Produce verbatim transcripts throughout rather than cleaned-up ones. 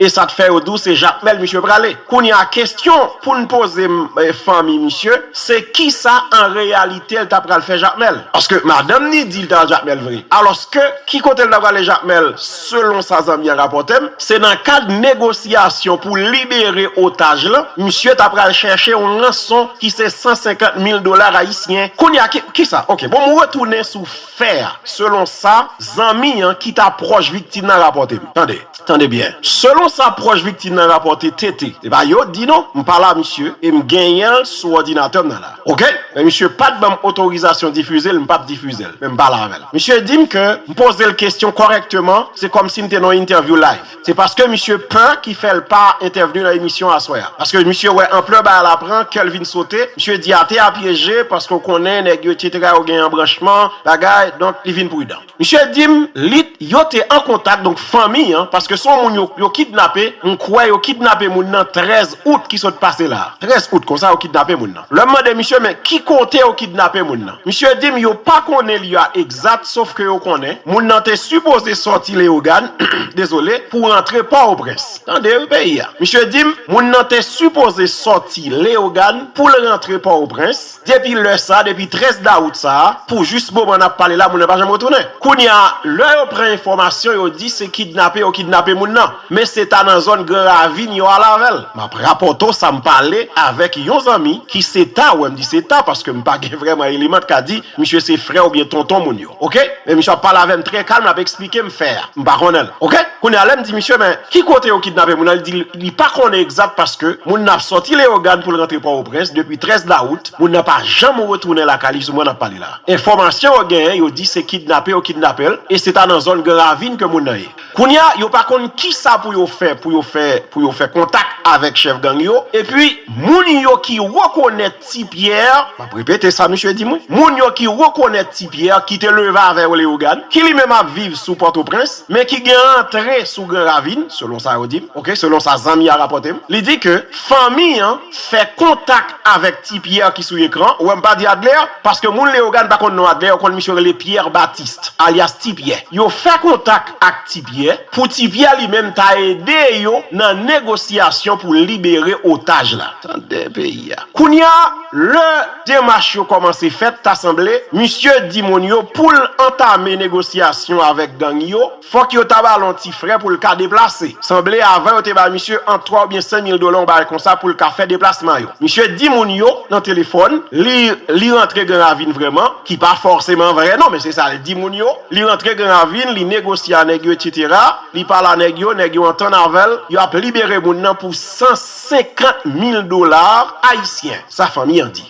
E sa t fè yo di w se Jakmèl misye prale. Kounye a, kesyon pou n poze m, eh, fanmi misye, se kisa an reyalite l ta pral fè Jakmèl? Paske madanm ni di l t al Jakmèl vre. Alòske, ki kote l ta prale Jakmèl, selon sa zanmi an rapòte m, se nan kad negosyasyon pou libere otaj lan, misye ta pral chèche yon ranson ki se san senkant mil dola ayisyen. Kounye a, ki, kisa? Ok, bon, m retounen sou fè a, selon sa zanmi an ki ta pwòch viktim nan rapòte m. Tande. Tande byen. Selon sa pwòch viktim nan rapòte T T, se pa yo di non, m pale a misye e m genyen l sou òdinatè m nan la. Ok? Men misye pa t ban m otorizasyon difize l, m p ap difize l. Men m pale avè l. Misye di m ke m poze l kesyon kòrèkteman, se kòmsi m te nan yon interview live. Se paske misye pè ki fè l pa entèvni nan emisyon aswè a. Paske misye wè anplè bagay la pran, kè l vin sote. Misye di ate a pyeje, paske w konnen nèg yo, etsetera, yo gen yon branchman, bagay, donk li vin pridan. Misye di m, li, yo te an kontak, donk fanmi an, paske se yon moun yo, yo kidnape, m kwè yo kidnape moun nan trèz out ki sot pase la. Trèz out, konsa yo kidnape moun nan. Lè m mande misye, men ki kote yo kidnape moun nan? Misye di m, yo pa konnen lye a egzat, sof ke yo konnen, moun nan te sipoze sòti Leyogàn, dezole, pou rantre Pòtoprens. Tande wi peyi a. Misye di m, moun nan te sipoze sòti Leyogàn pou l rantre Pòtoprens. Depi lè sa, depi trèz dawout sa a, pou jis moman n ap pale la, moun nan pa janm retounen. Kounye a, lè yo pran enfòmasyon, yo di se kidnape yo kidnape moun nan. Men se ta nan zòn Gran Ravin yo al avè l. M ap rapòte w sa m pale avèk yon zanmi ki se ta, wè m di se ta, paske m pa gen vrèman eleman t ka di misye se frè oubyen tonton moun yo. Ok? Men misye ap pale avè m trè kalm, l ap eksplike m fè a. M pa konnen l. Ok? Kounye a, lè m di misye, men ki kote yo kidnape moun nan, li di li pa konnen egzat paske moun nan ap sòti Leyogàn pou l rantre Pòtoprens depi trèz dawout, moun nan pa janm retounen lakay li sou moman n ap pale la. Enfòmasyon yo genyen, yo di se kidnape yo kidnape l, e se ta nan zòn Gran Ravin ke moun nan ye. Kounye a, yo pa konn kisa pou yo fè, pou yo fè, pou yo fè kontak avèk chèf gang yo. Epi, moun yo ki rekonèt Ti Pyè, m ap repete sa misye di m wi, moun yo ki rekonèt Ti Pyè, ki te leve avè yo Leyogàn, ki li menm ap viv sou Pòtoprens, men ki gen antre sou Gran Ravin, selon sa yo di m, ok, selon sa zanmi a rapòte m, li di ke fanmi an fè kontak avèk Ti Pyè ki sou ekran. Ou wè m pa di Adler, paske moun Leyogàn pa konn non Adler, yo konn misye rele Pierre Baptiste, alyas Ti Pyè. Yo fè kontak ak Ti Pyè, pou Ti Pyè li menm ta ede yo nan negosyasyon pou libere otaj la. Tande peyi a. Kounye a, lè demach yo kòmanse fèt, ta sanble, misye di moun yo pou l antame negosyasyon avèk gang yo, fòk yo ta ba l yon ti frè pou l ka deplase. Sanble avan yo te bay misye ant twa oubyen senk mil dola, yon bagay konsa, pou l ka fè deplasman yo. Misye di moun yo nan telefòn, li, li rantre Gran Ravin vrèman, ki pa fòseman vrè non, men se sa l di moun yo. Li rantre Gran Ravin, li negosye a nèg yo, etsetera. Li pale a nèg yo, nèg yo antann avè l, yo ap libere moun nan pou san senkant mil dola ayisyen. Sa fanmi an di.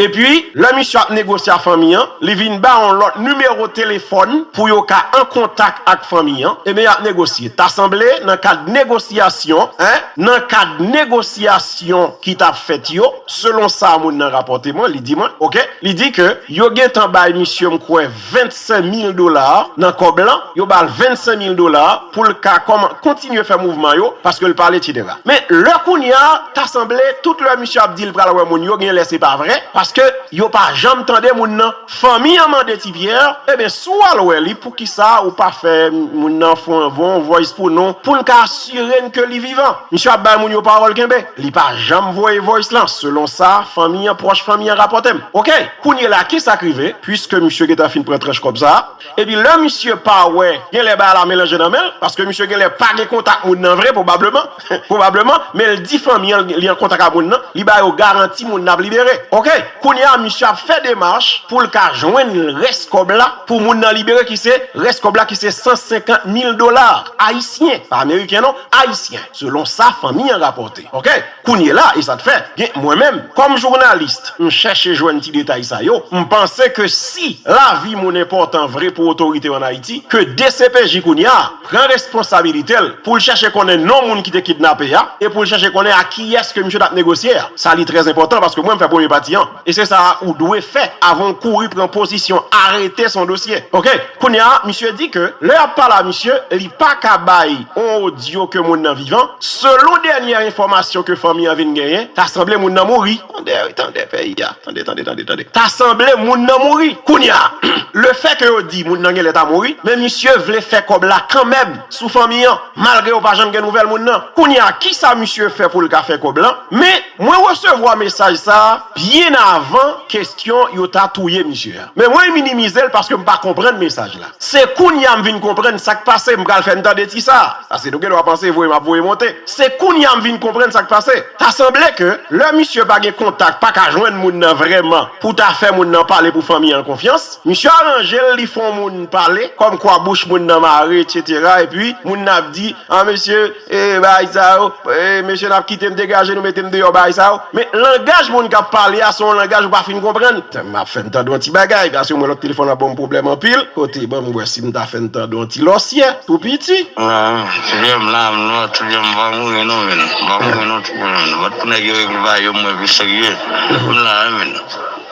Epi, lè misye ap negosye a fanmi an, li vin ba yon lòt nimewo telefòn pou yo ka an kontak ak fanmi an. Ebyen, y ap negosye. Ta sanble, nan kad negosyasyon, en, nan kad negosyasyon ki t ap fèt yo, selon sa moun nan rapòte mwen, li di mwen, ok, li di ke yo gentan bay misye, m kwè, vennsenk mil dola nan kòb lan, yo ba l vennsenk mil dola pou l ka kòman kontinye fè mouvman yo, paske l pale, etsetera. Men lè kounye a, ta sanble, tout lè misye ap di l pral wè moun yo, gen lè se pa vre, paske yo pa janm tande moun nan. Fanmi an mande Ti Pyè, ebyen, si w al wè li, poukisa ou pa fè moun nan fè yon voice pou nou, pou n ka asire n ke li vivan? Misye ap bay moun yo pawòl kenbe. Li pa janm voye voice lan, selon sa fanmi an, pwòch fanmi an rapòte m. Ok, kounye la, kisa k rive? Piske misye gentan fin pran tranch kòb sa a, epi lè misye pa wè, gen lè bagay la melanje nan men l, paske misye gen lè pa gen kontak moun nan vre, pwobableman, pwobableman, men l di fanmi an li an kontak ak moun nan, li ba yo garanti moun nan ap libere. Ok, kounye a, misye ap fè demach pou l ka jwenn rès kòb la, pou moun nan libere, ki se rès kòb la, ki se san senkant mil dola ayisyen, pa ameriken non, ayisyen, selon sa fanmi an rapòte. Ok, kounye la, e sa t fè, gen, mwen menm, kòm jounalis, m chèche jwenn ti detay sa yo, m panse ke si lavi moun enpòtan vre pou otorite yo ann Ayiti, ke D C P J kounye a pran responsabilite l pou l chèche konnen non moun ki te kidnape a, e pou l chèche konnen a kiyès ke misye t ap negosye a. Sa li trè enpòtan paske mwen m fè premye pati an. E se sa ou dwe fè avan w kouri pran pozisyon, arete son dosye. Oke? Kounye a, misye di ke lè y ap pale a misye, li pa ka bay on odyo ke moun nan vivan. Selon dènye enfòmasyon ke fanmi an vin genyen, ta sanble moun nan mouri. Tande, tande, peyi a. Tande, tande, tande, tande. Ta sanble moun nan mouri. Kounye a, lefètke yo di moun nan genlè ta mouri, men misye vle fè kòb la kanmenm sou fanmi an, malgre yo pa janm gen nouvèl moun nan. Kounye a, kisa misye fè pou l ka fè kòb lan? Men, mwen resevwa mesaj sa a byen avan kesyon yo ta touye misye a. Men mwen minimize l paske m pa konprann mesaj la. Se kounye a m vin konprann sa k pase, m pral fè n tande ti sa a. Paske nou gendwa panse voye m ap voye monte. Se kounye a m vin konprann sa k pase. Ta sanble ke lè misye pa gen kontak, pa ka jwenn moun nan vrèman pou ta fè moun nan pale pou fanmi an konfyans, misye aranje l, li fè yon moun pale, kòmkwa bouch moun nan mare, etsetera. Epi moun nan ap di, an mesye, e, bagay sa yo, e, mesye n ap kite m degaje nou mete m deyò bagay sa yo. Men langaj moun k ap pale a se yon langaj ou pa fin konprann. M ap fè n tande yon ti bagay, paske mwen lòt telefòn nan ban m pwoblèm anpil. Kote, ban m wè si m ta fè n tande yon ti lòsyè, tou piti. Wi, men, T V M la, m la, T V M pa mouri non, men. Pa mouri non, T V M, men. Bat pou nèg yo regle bagay yo mwen pi serye. M la, men.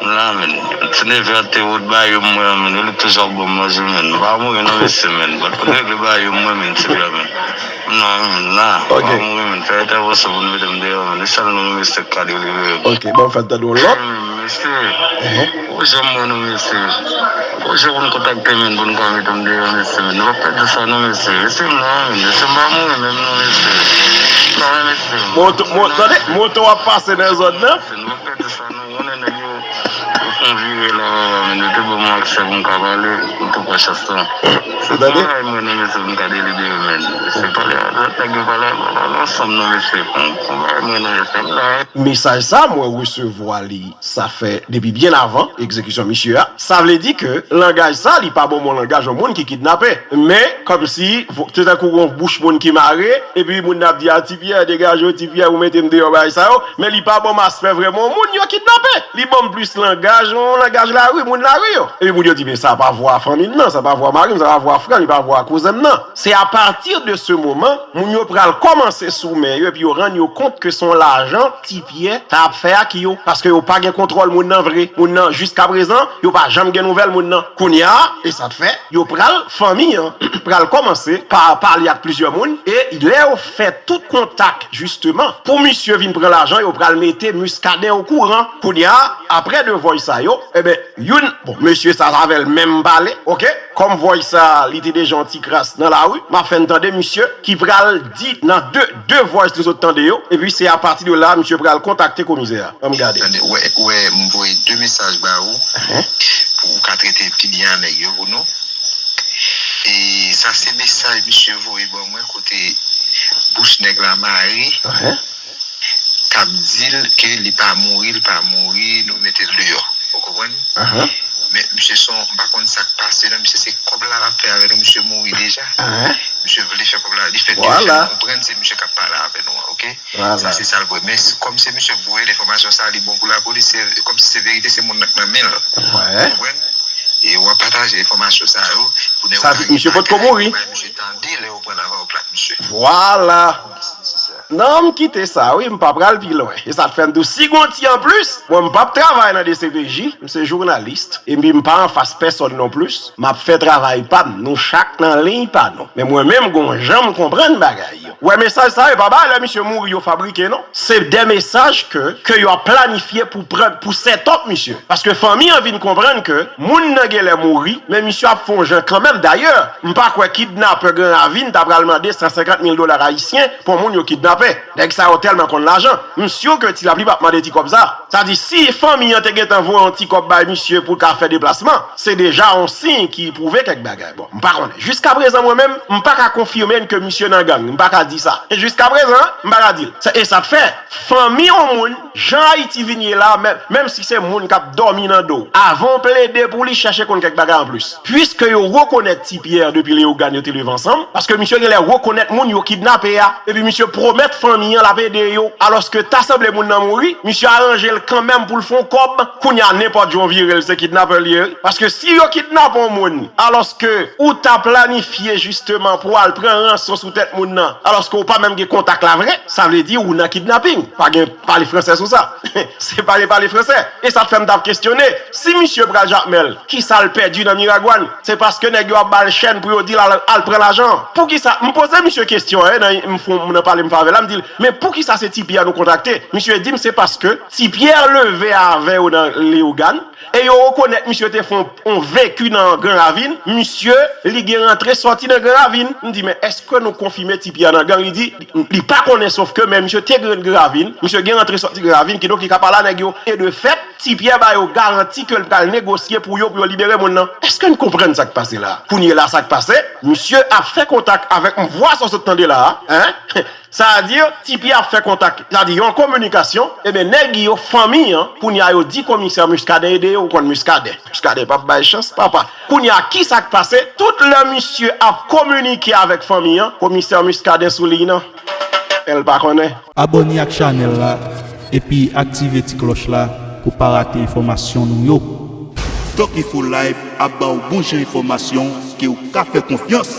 M la, men. Ti neve a te wot bagay yo mwen, men. Yo li toujou ap ban m manje, men. Pa mouri non, mesye, men. Bat pou nèg yo regle bagay yo mwen, men, T V M, men. M la, men, m la. M pa mouri, men. Fè entèvansyon pou nou mete m deyò, men. E sèl non, mesye, k ka delivre m. Ok, ban m fè tande yon lòt. Mesye, ou janm mwen non mesye. Ou janm kontakte men pou n ka mete m deyò mesye men. Nou pa pèdi sa non mesye. Mesye m nan men. Mesye m pa mouri menm non mesye. Non men mesye. Moto, mo, tande, moto w ap pase nan zòn nan. Nou pa pèdi sa non. Ou konnen nèg yo, yo fon vire la, men yo te ban mwen aksè pou m ka pale. M tou pran chans lan. Se pa bay mwen non mesye pou m ka delibere men. Se pale a lòt nèg yo pale a lòt ansanm non mesye. Fon, fon bay mwen non mesye. M la. Mesaj sa mwen resevwa li. Sa fè depi byen avan egzekisyon misye a. Sa vle di ke langaj sa, li pa bon, bon langaj yon moun ki kidnape. Men, kòmsi, vo-, se tankou yon bouch moun ki mare, epi moun nan ap di, "A, Ti Pyè, degaje w, Ti Pyè, ou mete m deyò, bagay sa yo." Men li pa ban m aspè vrèman yon moun yo kidnape. Li ban m plis langaj, yon langaj lari, moun lari yo. Epi moun yo di, "Men sa pa vwa fanmi m nan, sa pa vwa mari m, sa pa vwa frè m, li pa vwa kouzen m nan." Se apati de se moman, moun yo pral kòmanse sou men yo, epi yo rann yo kont ke se yon lajan Ti Pyè ta ap fè ak yo, paske yo pa gen kontwòl moun nan vre. Moun nan, jiskaprezan, yo pa janm gen nouvèl moun nan. Kounye a, e sa t fè, yo pral, fanmi an, pral kòmanse pa pale ak plizyè moun, e lè yo fè tout kontak, jisteman, pou misye vin pran lajan, yo pral mete Muscadin okouran. Kounye a, apre de vòy sa yo, enben, youn, bon, mesye sa avè l menm pale, oke? Kòm vòy sa, li te deja yon ti kras nan lari, m ap fè n tande misye ki pral di nan de, de vòy nou sot tande yo, epi se apati de la, misye pral kontakte komizè a. Ann gade. Tande, ou wè, ou wè, m voye de mesaj ba ou, pou ou ka trete pi byen a nèg yo pou nou. E sa se mesaj misye voye ban mwen kote bouch nèg la mare. K ap di l ke li pa mouri, li pa mouri, nou mete l deyò. Ou konprann? Men misye se yon, m pa konn sa k pase non, misye se kòb la l ap fè avè nou, misye mouri deja. Misye vle fè kòb la, li fè, li fè nou konprann se misye k ap pale avè nou an, oke? Sa se sa l vre. Men s-, kòm se misye k voye l enfòmasyon sa, li bon pou lapolis, se, kòmsi se verite, se moun nan k nan men l. Ou konprann? E w ap pataje enfòmasyon sa yo pou nèg yo ka gen bagay pou bay misye tande lè yo pran nan vòlòp la ak misye. Vwala. Non, m kite sa, wi, m pa pral pi lwen. E sa t fè m di w, si gon ti anplis, bon, m p ap travay nan D C P J, m se jounalis, epi m pa anfas pèsòn non plis, m ap fè travay pa m, nou chak nan liy pa nou. Men mwen menm, gon jan m konprann bagay yo. Wè mesaj sa, e pa bagay lè misye mouri yo fabrike, non. Se de mesaj ke, ke yo ap planifye pou pran, pou sètòp misye. Paske fanmi an vin konprann ke moun nan genlè mouri, men misye ap fè yon jan kanmenm. Dayè, m pa kwè kidnapè Gran Ravin ta pral mande san senkant mil dola ayisyen pou yon moun yo kidnape. Nèg sa yo tèlman konn lajan. M si ke ti lapli p ap mande ti kòb sa. Sa di, si fanmi an te gentan voye yon ti kòb bay misye pou l ka fè deplasman, se deja yon siy ki pwouve kèk bagay. Bon, m pa konnen. Jiskaprezan, mwen menm, m pa ka konfime n ke misye nan gang. M pa ka di sa. E jiskaprezan, m pa ka di l. Sa, e sa t fè, fanmi yon moun, jan Ayiti vin ye la, menm, menm si se moun k ap dòmi nan do w, avan w plede pou li, chèche konn kèk bagay anplis. Piske yo rekonèt Ti Pyè depi Leyogàn yo te leve ansanm, paske misye genlè rekonèt moun yo kidnape a, epi misye pwomèt fanmi an, l ap ede yo, alòske ta sanble moun nan mouri, misye aranje l kanmenm pou l fè yon kòb, kounye a nenpòt jan w vire l, se kidnapè l ye, wi. Paske si yo kidnape yon moun, alòske ou ta planifye jisteman pou w al pran ranson sou tèt moun nan, alòske ou pa menm gen kontak la vre, sa vle di ou nan kidnaping. Pa gen pale fransè sou sa. Se pale, pale fransè. E sa t fè m t ap kesyone, si misye pral Jakmèl, kisa l pèdi nan Miragwàn? Se paske nèg yo ap ba l chèn pou yo di l al, al pran lajan an. Poukisa? M poze misye kesyon, en, nan, m fon, nan pale m fè avè l la, m di l, men poukisa se Ti Pyè nou kontakte? Misye di m se paske Ti Pyè leve avè yo nan Leyogàn, e yo rekonèt misye te fè yon, yon veki nan Gran Ravin. Misye, li gen rantre sòti nan Gran Ravin. M di, men èske nou konfime Ti Pyè nan gang? Li di, li pa konnen, sòf ke, men misye te gen Gran Ravin. Misye gen rantre sòti Gran Ravin, kidonk li ka pale a nèg yo. E de fèt, Ti Pyè ba yo garanti ke l pral negosye pou yo, pou yo libere moun nan. Èske n konprann sa k pase la? Kounye la, sa k pase, misye ap fè kontak avèk m, vwa sa w sot tande la a, en? Sa a di, Ti Pyè ap fè kontak, sa a di, yon kominikasyon, ebyen, nèg yo, fanmi an, kounye a yo di komisè Muscadin ede yo, ou konn Muscadin. Muscadin p ap bay chans, papa. Kounye a, ki sa k pase? Tout lè misye ap kominike avèk fanmi an, komisè Muscadin sou liy nan. El pa konnen. Abòne ak chanèl la, epi aktive ti klòch la pou pa rate enfòmasyon nou yo. Doc Info Live ap ba w bon jan enfòmasyon ke w ka fè konfyans.